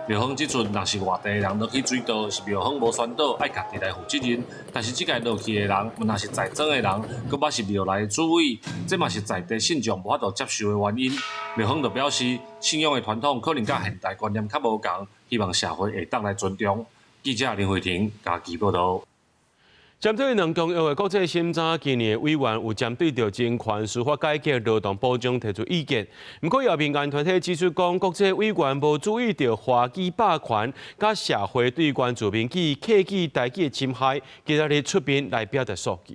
廟方指出，若是外地的人落去水道，是廟方無宣導，愛家己來負責任。但是這屆落去的人，毋但是在莊的人，閣捌是廟內的主委，這嘛是在地信眾無法度接受的原因。廟方就表示，信仰的傳統可能佮現代觀念較無仝，希望社會會當來尊重。記者林慧婷嘉義報導。針對兩公約的國際審查，今年的委員有針對著人權司法改革、勞動保障提出意見。毋過，有民間團體指出講，國際委員無注意著華語霸權，佮社會對原住民語、客語、台語的侵害，今仔日出面來表達訴求。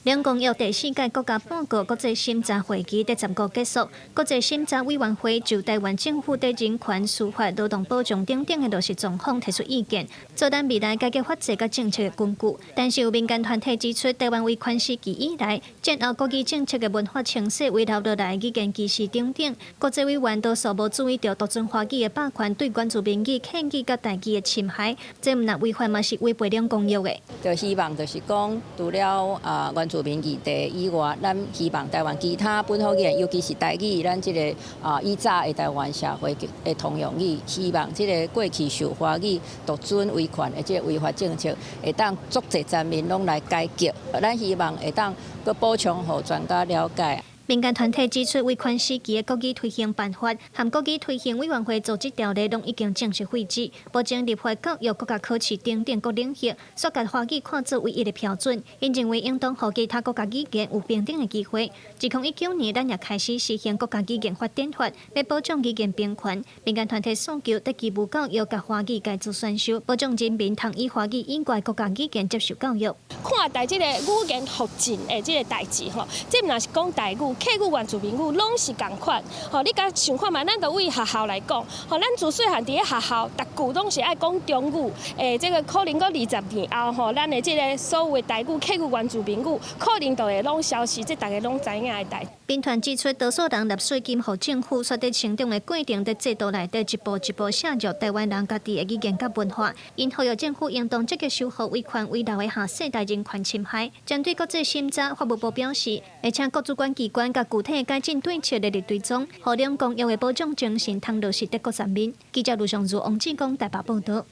兩公約第四屆國家報告國際審查會議佇15結束，國際審查委員會就台灣政府佇人權、司法、勞動保障等等的落實狀況提出意見，做咱未來改革法制佮政策的根據。但是有民間團體指出，台灣威權時期以來，戰後國語政策的文化清洗遺留落來語言歧視等等，國際委員多數無注意著獨尊華語的霸權對原住民語、客語佮台語的侵害，這毋但違法嘛是違背兩公約的。就希望就是講，除了啊原住民議題以外，咱希望台灣其他本土語言，尤其是台語，咱這个啊以早的台灣社會的通用語，希望這个過去受華語獨尊威權的這个違法政策，會當足濟層面攏來改革。咱希望會當閣補充予專家了解。民間團體指出，威權時期的國語推行辦法和國語推行委員會組織條例攏已經正式廢止，目前立法、教育、國家考試等等各領域，煞共華語看做唯一的標準。𪜶認為應當予其他國家語言有平等的機會。2019年，咱也開始實行國家語言發展法，欲保障語言平權。民間團體訴求，佇義務教育共華語共做選修，保障人民通以華語以外國家語言接受教育。看待這个語言復振的這个代誌吼，這毋但是講台語、客語、原住民語，攏是仝款。吼，你共想看覓，咱就對學校來講，吼，咱自細漢佇咧學校，逐句攏是愛講中語。欸，這个可能閣20年後，吼，咱的這个所有的台語、客語、原住民語，可能就會攏消失，這逐家攏知影的代誌。民團指出，多數人納稅金予政府，煞佇成長的過程，佇制度內底一步一步削弱台灣人家己的語言佮文化。𪜶呼籲政府應當積極修復威權遺留的下世代人權侵害。針對國際審查，法務部表示，會請各主管機關佮具體改進對策列入追蹤，予兩公約的保障精神通落實佇各層面。記者盧尚如、王志剛台北報導。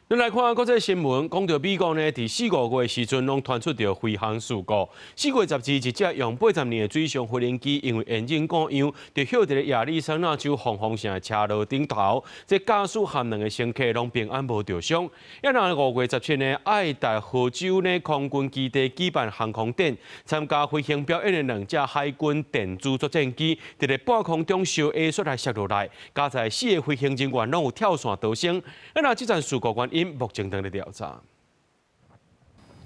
咱來看國際新聞，講著美國呢，佇四五月時陣攏傳出著飛行事故。4月12，一隻用80年的水上飛行機，因為引擎故障，就歇佇咧亞利桑那州黃蜂城的車路頂頭。這駕駛和兩个乘客攏平安無著傷。啊若5月17呢，愛達荷州呢空軍基地舉辦航空展，參加飛行表演的兩架海軍電子作戰機，佇咧半空中相下煞來摔落來，加載四个飛行人員攏有跳傘逃生。啊若這樁事故原因目前正佇調查。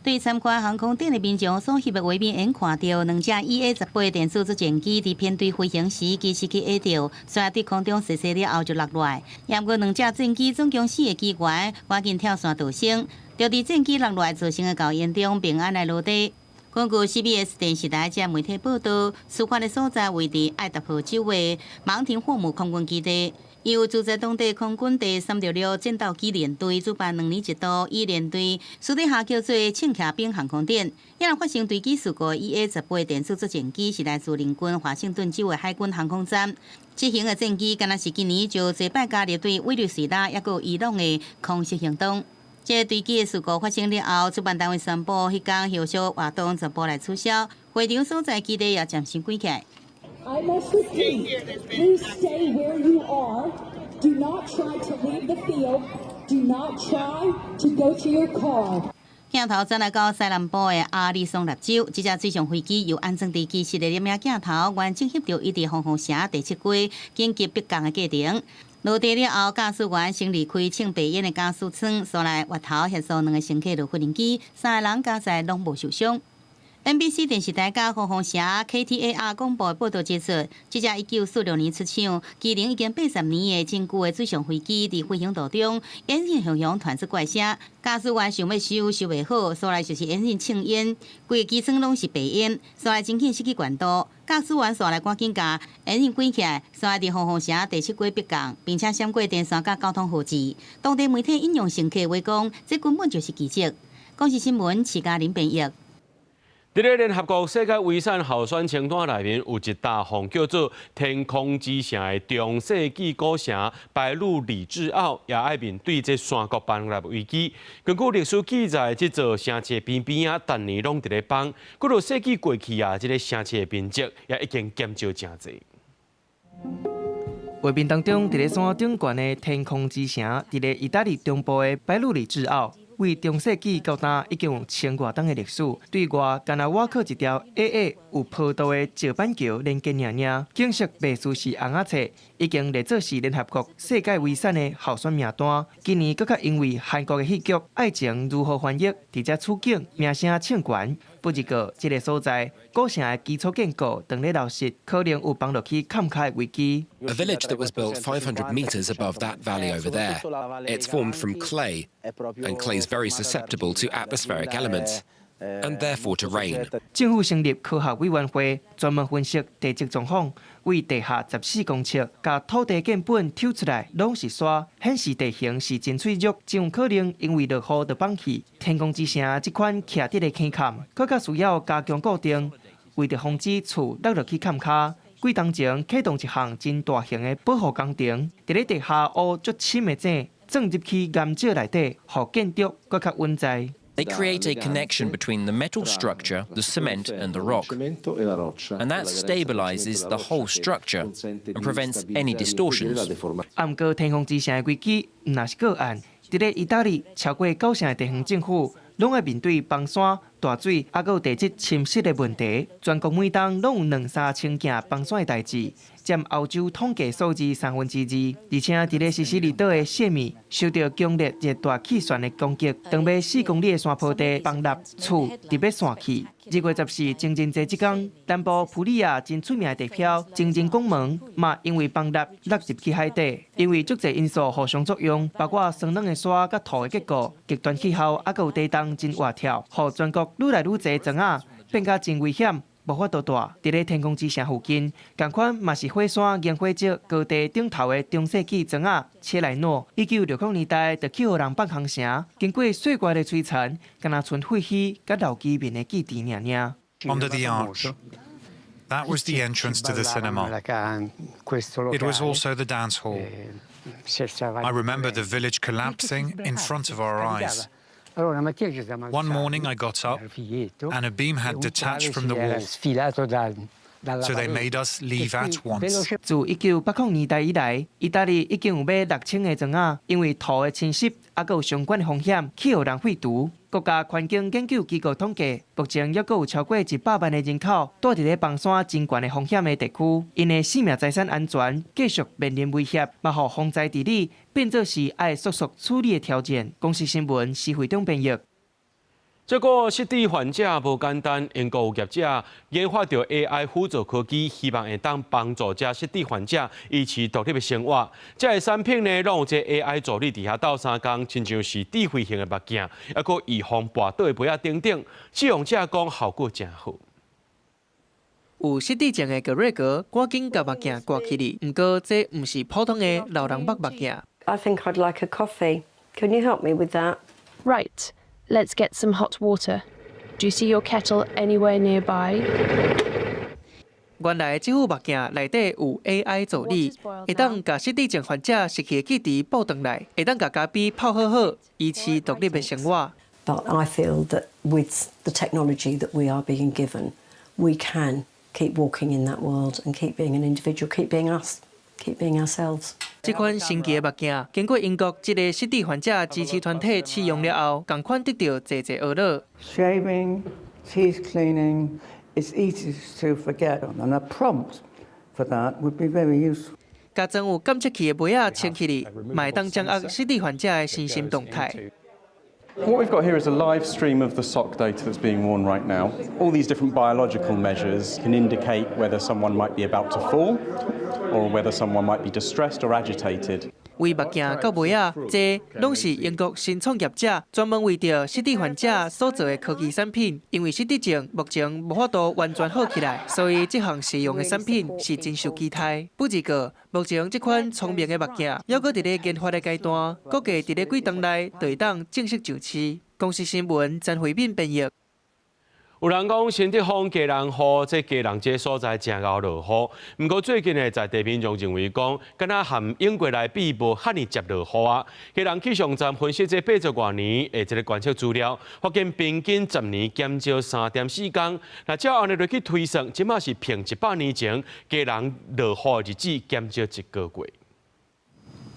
對參觀航空展的民眾所翕的畫面，會看著兩架 EA-18電子作戰機佇編隊飛行時，其實去挨著，煞佇空中踅踅了後就落來。毋過兩架戰機總共四个機員，趕緊跳傘逃生。就佇戰機落來造成的厚煙中平安來落地。根據 CBS 電視台這媒體報道，事發的所在位佇愛達荷州的芒廷霍姆空軍基地，由駐在當地空軍第366戰鬥機聯隊主辦兩年一度以聯隊私底下叫做輕騎兵航空展。予人發生墜機事故的 EA-18電子作戰機是來自鄰近華盛頓州的海軍航空站。這型的戰機敢若是今年就濟擺加入對委內瑞拉抑閣有伊朗的空襲行動。這個墜機的事故發生了後，主辦單位宣布，彼工後續活動全部來取消，會場所在基地也暫時關起來。 I must repeat, please stay where you are. Do not try to leave the field. Do not try to go to your car. 鏡頭轉來到西南部的亞利桑那州，這架水上飛機由安裝佇機身的攝影鏡頭，完整翕著伊佇鳳凰城第七街緊急迫降的過程。落地了後，駕駛員先離開衝白煙的駕駛艙，紲來越頭協助兩个乘客落無人機，三个人加在攏無受傷。NBC 電視台佮鳳凰城 KTAR 廣播報道指出，這架1946年出廠、機齡已經80年的真舊的水上飛機，佇飛行途中，引擎雄雄傳出怪聲，駕駛員想欲修修袂好，紲來就是引擎衝煙，規个機艙攏是白煙，紲來真緊失去懸度，駕駛員紲來趕緊共引擎關起來，紲來佇鳳凰城第七街迫降，並且閃過電線佮交通號誌。當地媒體引用乘客話講，這根本就是奇蹟。公視新聞，徐嘉玲編譯。佇咧聯合國世界遺產候選清單內面，有一大項叫做天空之城的中世紀古城白魯里治奧，也愛面對這山谷崩塌危機。根據歷史記載，這座城市邊邊仔，逐年攏佇咧崩。幾若世紀過去啊，這个城市的面積也已經減少誠濟。畫面當中，佇咧山頂懸的天空之城，佇咧意大利中部的白魯里治奧。為中世紀到今已經有千外冬的歷史，對外干焦倚靠一條矮矮有坡度的石板橋連結爾爾，景色袂輸是尪仔冊，已經列做是聯合國世界遺產的候選名單。今年閣較因為韓國的戲劇《愛情如何翻譯》佇遮取景，名聲衝懸。不過，這个所在古城的基礎建構當咧流失，可能有崩落去崁跤的危機。 A village that was built 500 meters above that valley over there. It's formed from clay, and clay is very susceptible to atmospheric elements, and therefore to rain. 政府成立科學委員會，專門分析地質狀況，為地下14公尺，共土地建本抽出來，攏是沙，顯示地形是真脆弱，真有可能因為落雨就崩去。天空之城這款徛佇咧坑坎，閣較需要加強固定，為著防止厝落落去崁跤。幾冬前啟動一項真大型的保護工程，佇咧地下挖足深的井，鑽入去岩石內底，予建築閣較穩在。 They create a connection between the metal structure, the cement, and the rock. And that stabilizes the whole structure and prevents any distortions. 啊，毋過天空之城的危機毋若是個案，佇咧意大利超過九成的地方政府，攏愛面對崩山、大水，抑閣有地質侵蝕的問題。全國每冬攏有兩三千件崩山的代誌，佔歐洲統計數字2/3。而且佇咧西西里島的謝米受著強烈熱帶氣旋的攻擊，長欲4公里的山坡地崩塌，厝直欲散去。2月14情人節這工，南部普利亞真出名的地標情人拱門嘛，因為崩塌落入去海底。因為足濟因素互相作用，包括酸軟的沙佮土的結構、極端氣候，抑閣有地動真活跳，予全國愈來愈濟庄仔變甲真危險，無法度住。佇咧天空之城附近，仝款嘛是火山凝灰石高地頂頭的中世紀庄仔切萊諾，1960年代就去予人放空城，經過歲月的摧殘，敢若賰廢墟佮老居民的記憶爾爾。 Under the arch. That was the entrance to the cinema. It was also the dance hall. I remember the village collapsing in front of our eyes. One morning I got up and a beam had detached from the wall. So they made us leave at once. 自1980年代以來，意大利已經有欲6000个庄仔，因為土的侵蝕，抑閣有相關的風險，去予人廢除。國家環境研究機構統計，目前抑閣有超過100萬的人口蹛佇咧崩山真懸的風險的地區，𪜶的生命財產安全繼續面臨威脅，嘛予風災治理變做是愛速速處理的挑戰。公視新聞施惠中編譯。這個失智患者無簡單，英國有業者研發著 AI 輔助科技，希望會當幫助這失智患者維持獨立的生活。這个產品呢，攏有這 AI 助理佇遐鬥相共，親像是智慧型的目鏡，抑閣預防跋倒的杯仔等等，使用者講效果誠好。有失智症的格瑞格，趕緊共目鏡掛起來。毋過，這毋是普通的老人目目鏡。 I think I'd like a coffee. Can you help me with that? Right. Let's get some hot water. Do you see your kettle anywhere nearby? 原來這副目鏡內底有 AI 助理，會當共失智症患者失去的記憶補轉來，會當共咖啡泡好好，維持獨立的生活。 But I feel that with the technology that we are being given, we can keep walking in that world and keep being an individual, keep being us, keep being ourselves. 這款神奇的目鏡，經過英國這个失智患者支持團體試用了後，仝款得著濟濟呵咾。 Shaving, teeth cleaning, it's easy to forget, and a prompt for that would be very useful. 共裝有監測器的杯仔清起來，嘛會當掌握失智患者的身心動態。 What we've got here is a live stream of the sock data that's being worn right now. All these different biological measures can indicate whether someone might be about to fall or whether someone might be distressed or agitated. 為目鏡到杯仔，這攏是英國新創業者專門為著失智患者所做的科技產品。因為失智症目前無法度完全好起來，所以這項實用的產品是真受期待。不過，目前這款聰明的目鏡猶閣佇咧研發的階段，估計佇咧幾冬內就會當正式上市。公視新聞曾慧敏編譯。有人講新竹風基隆雨，這基隆這所在誠𠢕落雨。毋過最近呢，在地民眾認為講，敢若和英國來比，無遐爾捷落雨啊。基隆氣象站分析這80多年的這个觀測資料，發現平均10年減少3.4工。若照按呢落去推算，這馬是平100年前基隆落雨的日子減少一個月。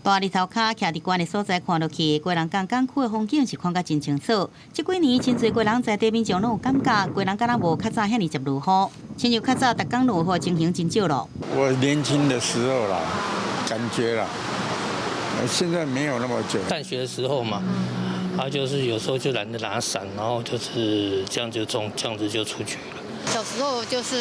大日頭跤徛佇懸的所在看落去，基隆港港區的風景是看甲真清楚。這幾年真濟基隆在地民眾攏有感覺，基隆敢若無較早遐爾捷落雨，親像較早逐工落雨情形真少咯。我年輕的時候啦，感覺啦，現在沒有那麼久。淡水的時候嘛，啊，就是有時候就懶得拿傘，然後就是這樣就從這樣子就出去了。小時候就是，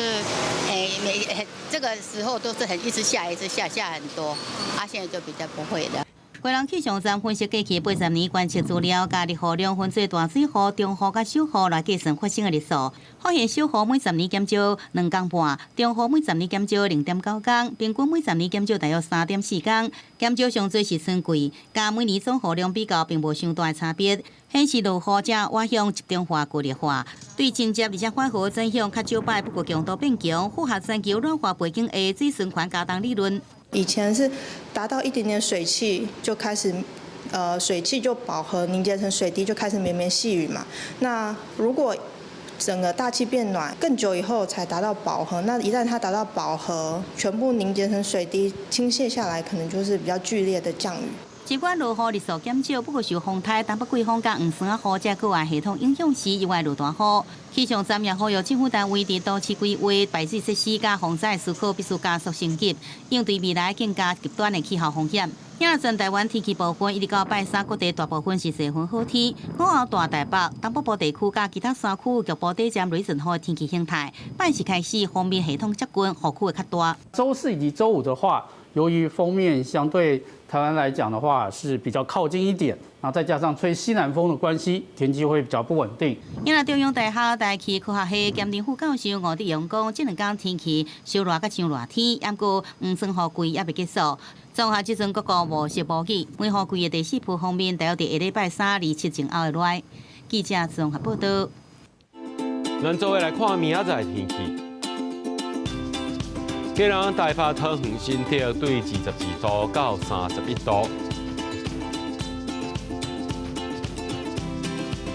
欸，每這個時候都是很一直下，一直下，下很多，啊，現在就比較不會了。基隆氣象站分析過去80年觀測資料，共日雨量分做大水雨、中雨佮小雨來計算發生的日數，發現小雨每十年減少2工半，中雨每十年減少0.9工，平均每十年減少大約3.4工，減少上濟是春季，佮每年總雨量比較並無傷大的差別，顯示落雨正倚向集中化、規律化，對真捷而且緩和轉向較少擺，不過強度變強，符合全球暖化背景下水循環加重理論。以前是達到一點點水汽就開始，水汽就飽和凝結成水滴，就開始綿綿細雨嘛。那如果整個大氣變暖更久以後才達到飽和，那一旦它達到飽和，全部凝結成水滴傾瀉下來，可能就是比較劇烈的降雨。儘管落雨日數減少，不過受風颱、東北季風佮黃山雨這個系統影響時，意外落大雨。氣象站也呼籲政府單位佇都市規劃、排水設施佮防災思考必須加速升級，應對未來更加極端的氣候風險。今全台灣天氣部分，一直到拜三，各地大部分是多雲好天。午後大台北、東北部地區佮其他山區局部短暫雷陣雨的天氣形態。拜四開始，鋒面系統接近，雨區會較大。週四以及週五的話，由於鋒面相對台灣來講的話是比較靠近一點，然後再加上吹西南風的關係，天氣會比較不穩定。今日中央大學大氣科學系兼任副教授吳德榮講，這兩天天氣燒熱佮傷熱天，毋過黃酸雨季猶未結束。綜合這陣各國無時無雨，梅雨季的第四波鋒面大約佇下禮拜三、二、七前後會來。記者綜合報道。咱做伙來看明仔載天氣。基隆、台北、桃園、新竹對22度到31度。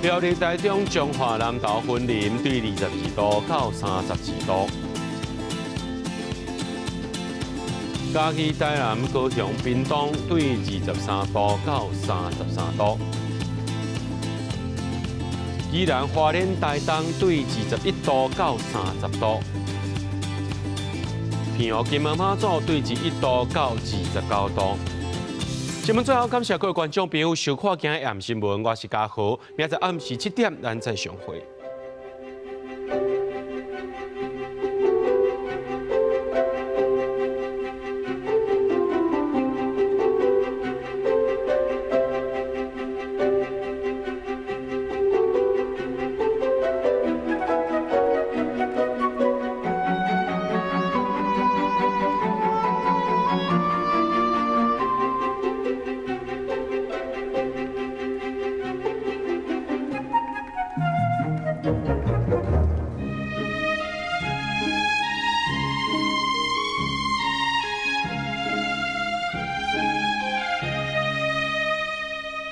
苗栗、台中、彰化、南投、雲林對22度到32度。嘉義、台南、高雄、屏東對23度到33度。宜蘭、花蓮、台東對21度到30度。澎湖、金門、馬祖對21度到29度。新聞最後感謝各位觀眾朋友收看今日暗新聞，我是嘉豪，明仔暗時7點，咱再相會。